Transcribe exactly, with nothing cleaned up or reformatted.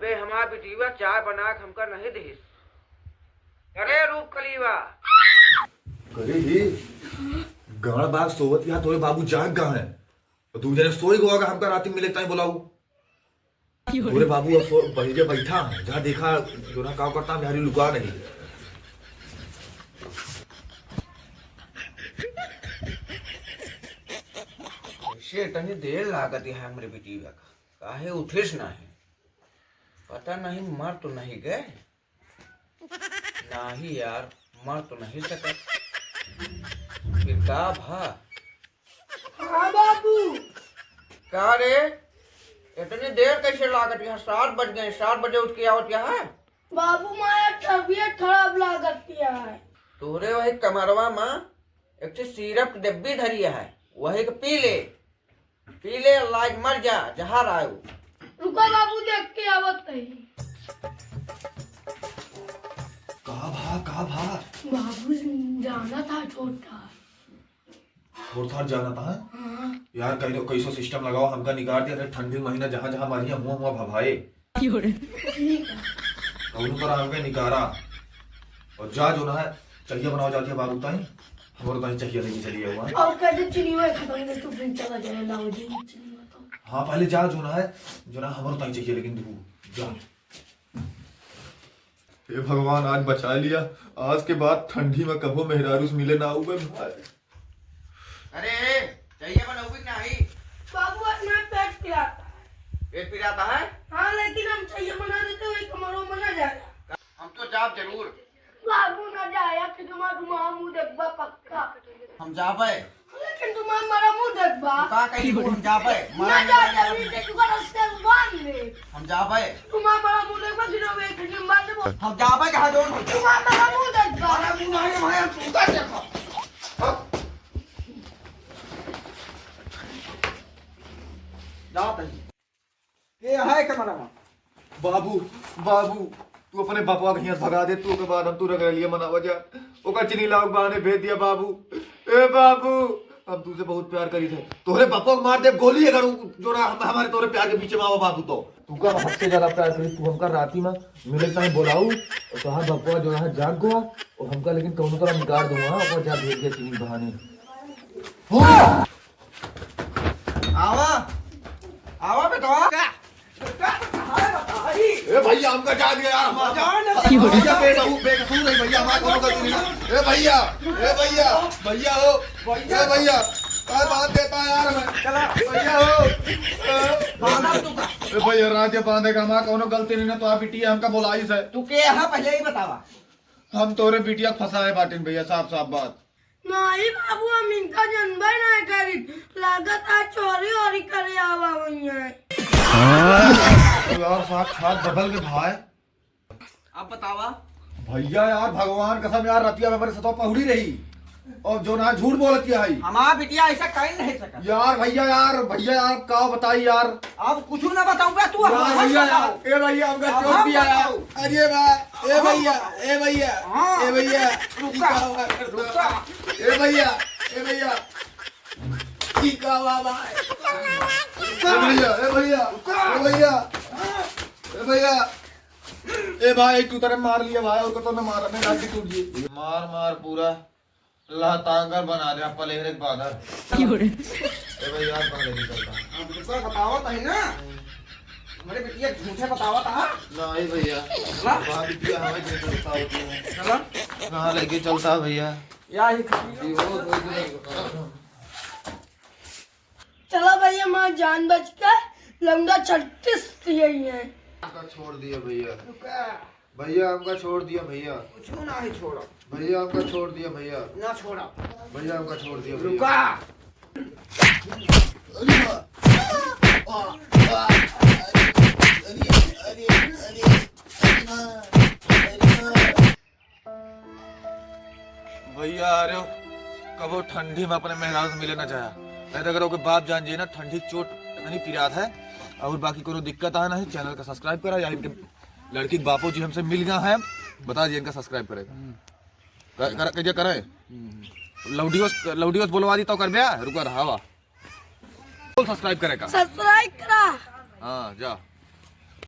ए, हमार बिटिया चाय बना के हमका नहीं दिहिस। अरे रूप कलीवा। अरे ही, गाड़ बाग सोवत यहाँ तोरे बाबू जाग गा है। और तू जने सोई गो अगर हमका राती मिले ताई बुलाऊ। तोरे बाबू अब सो-, बहिरे बैठा है, जहाँ देखा जो ना काम करता, मेहरी लुका नहीं। कैसे इतनी देर लागत है हमरे बिटिया का? काहे उठिस नाही? पता नहीं मर तो नहीं गए? नाही यार, मर तो नहीं सकत। फिर का भा? हाँ बाबू। का रे, इतनी देर कैसे लागत है? सात बज गए, सात बजे उठ के आवत है। बाबू, माया तबीयत खराब लागत है। तोरे वही कमरवा मा एक ठे सिरप के डिब्बी धरी है, वही के पी ले। पी ले, अल्लाह के मर जा, जहर आयो। रुका बाबू, देख के आवत हई। का भा, का भा? बाबू जाना था छोटा। छोट थार जाना था? हाँ। यार, कहीं कैसो सिस्टम लगाओ, हमका निकाल दिया, ठंडी महीना जहाँ जहाँ मारिया हुआ हुआ भभाए। ठीक है। कौनो तरह हमके निकारा। और जा जो ना है, चहिया बनाओ जाती है बाबू ताई, हमरो ताई चहिया लेके चली आवा। और कहते चुनियो है खत्म, तो फिर चला जाए, लाओ जी, चुनियो तो। हाँ, पहले जा जो ना है, जो ना हमरो ताई चहिया, लेकिन तू जा। हे भगवान, आज बचा लिया। आज के बाद ठंडी में कबो मेहरारू से मिले ना आऊबे भाई। अरे, चाहिए बनाऊबी कि नहीं? बाबू, आज मेरा पेट पिराता है। पेट पिराता है? हाँ, लेकिन हम चाहिए बना देते, वही कमरों में ना जाएगा। हम तो जाब जरूर। बाबू, ना जाया कि तुम्हारा, तुम्हारा मुंह देखबा पक्का। हम जाबे। लेकिन तुम्हारा हमारा मुंह देखबा। तू का कही तू, हम जाबे। ना मरा जा, नहीं। जल्दी से तू का रास्ते से बांध ले। हम जाबे। तुम्हारा हमारा मुंह देखबा कि ना, एक दिन बाद में। हम जाबे कहाँ जोड़? तुम्हारा हमारा मुंह देखबा। अरे मुंह नहीं भाई, हम जूता देखो। हाँ? जाओ तनी। ए, हाय कमरा में। बाबू, बाबू, तू अपने बापवा के हियां से भगा दे, तू ओके बाद हम तू रगड़लिया मनावा जा। ओकर चीनी लाओ के बहाने भेज दिया बाबू। ए बाबू, हम तुझसे बहुत प्यार करी थे। तोहरे बापवा के मार दे गोली अगर उ, जो ना हम, हमारे तोहरे प्यार के बीच में आवा बाबू तो। तू का हद से ज्यादा प्यार करी, तू हमका राती में मिले ताई बोलाऊ, और तोहार बापवा जो है जाग गवा, और हमका लेकिन कौनो तरह निकाल दूंगा, हाँ, ओकर जा भेज दिया चीनी के बहाने। हाँ। आवा, आवा बेटवा। का? का तो कहा है बताई? ए भैया, हमका जा दिया यार, हमारा जाओ ना। भैया, बेटा, वो बेकसूर है भैया, हमारा कोनो गलती नहीं है। ए भैया, ए भैया, भैया हो, भैया। ए भैया, काय बांध देता है यार मैं। चला। भैया हो। बांधा तू का? ए भैया, राजे बांधे का हमारा कोनो गलती नहीं ना, तो आप बिटिया हमका बोलाई से। तू के यहाँ पहले ही बतावा। हम तोरे बिटिया फंसाए बाटिन भैया, साफ साफ बात। नहीं बाबू, हम इनका जनबे नहीं करी। लागत आज चोरी ओरी करे आवा हुई है। यार साक्षात बदल के भाई। अब बतावा। भैया यार, भगवान कसम यार, रतिया में हमारे सतवा पहुड़ी रही और जो ना झूठ बोलत है। हमार बिटिया ऐसा कहीं नहीं सकत। यार भैया यार, भैया यार, का बताई यार। अब कुछ ना बताऊंगा तू, यार हम भैया यार, बताओ। ए भैया, हमका अब चोट हम दिया यार। बताओ। अरे बा, ए भैया, ए भैया, हाँ। ए भैया, रुका, ई का हुआ? रुका। ए भैया, ए भैया, ई का हुआ बा? ए भैया, ए भैया, ए भैया, ए भैया, ए भाई, तू तरे मार लिया भाई, और को तो ना मारा, मैं लाठी टूट गई। मार, मार पूरा लातांगर बना दे, पलेहरे के बादर। क्यों रे? ए भाई यार, कहाँ लेके चलता? हम तुमको बतावत है ना, हमारे बिटिया झूठे बतावत है। नहीं भैया, चला। बाप बिटिया हमें झूठे बतावत है। चला। कहाँ लेके चलता भैया? या ही खड़ी। ये वो, वो, वो, चला भैया, हमार जान बच के लौंडा छत्तीस यही है। हमका छोड़ दिया भैया। रुका। भैया, हमका छोड़ दिया भैया। कुछ ना ही छोड़ा। भैया, हमका छोड़ दिया भैया। ना छोड़ा। भैया, हमका छोड़ दिया भैया। रुका। अरे, अरे, अरे, अरे, अरे, अरे, अरे, भैया, अरे कबो ठंडी में अपने मेहरारू से मिले ना जाया, नहीं तो अगर ओके बाप जान जाए ना, ठंडी चोट इतनी पिरात है। और बाकी कोनो दिक्कत है नहीं, चैनल का सब्सक्राइब करा या इनके लड़की के बापू जी हमसे मिल गया है, बता दिए इनका सब्सक्राइब करेगा। कर, कर, कर, करें? लौडियोस, लौडियोस बोलवा दी तो कर बे, रुका रहा, हवा। बोल सब्सक्राइब करेगा। सब्सक्राइब करा। हाँ, जा।